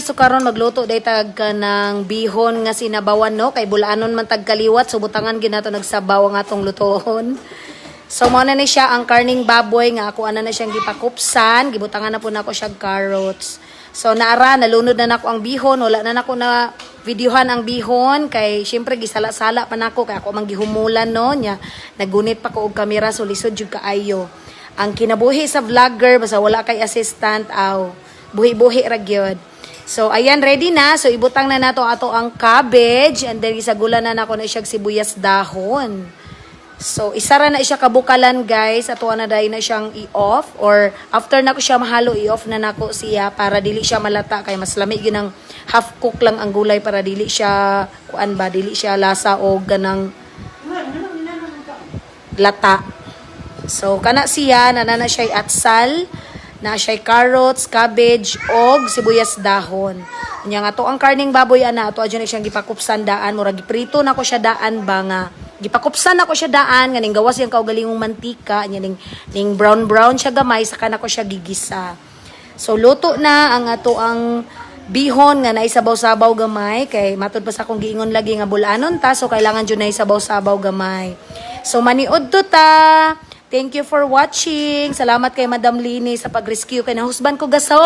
guys, so karon magluto day tag kanang bihon nga sinabawan, no, kay bulanon man tag kaliwat, so butangan ginato nagsabaw ang atong lutoon. So mao na ni siya ang karning baboy nga ako ana na siyang gipakupsan, gibutangan na po nako siya carrots. So naara nalunod na nako ang bihon, wala na nako na videohan ang bihon kay syempre gisala-sala pa nako kay ako man gihumulan, no, nya nagunit pa ko og kamera, so lisod jud kaayo. Ang kinabuhi sa vlogger basta wala kay assistant, aw, buhi-buhi ra gyud. So ayan, ready na. So ibutang na nato ato ang cabbage and then isagulan na nako na siya sibuyas dahon. So, isa ra na siya kabukalan, guys. Ato na dahil na siyang i-off or after nako siya mahalo, i-off na nako siya para dili siya malata kay mas lami gyud ang half cook lang ang gulay para dili siya kuan ba, dili siya lasa o ganang lata. So, kana siya, nana na siya atsal, na siya carrots, cabbage, og sibuyas dahon. Nya nga to ang karning baboy ana, ato adyo na siyang gipakupsan daan, murag giprito na ko siya daan ba nga. Gipakupsan nako siya daan nga ning gawas yung kaugalingong mantika, nya ning brown brown siya gamay, saka nako siya gigisa. So luto na ang ato ang bihon nga naisabaw-sabaw gamay kay matud pa sa akong giingon lagi nga bulanon ta, so kailangan jud naisabaw-sabaw gamay. So maniud to ta. Thank you for watching. Salamat kay Madam Lini sa pag-rescue kay nahusban ko gasol.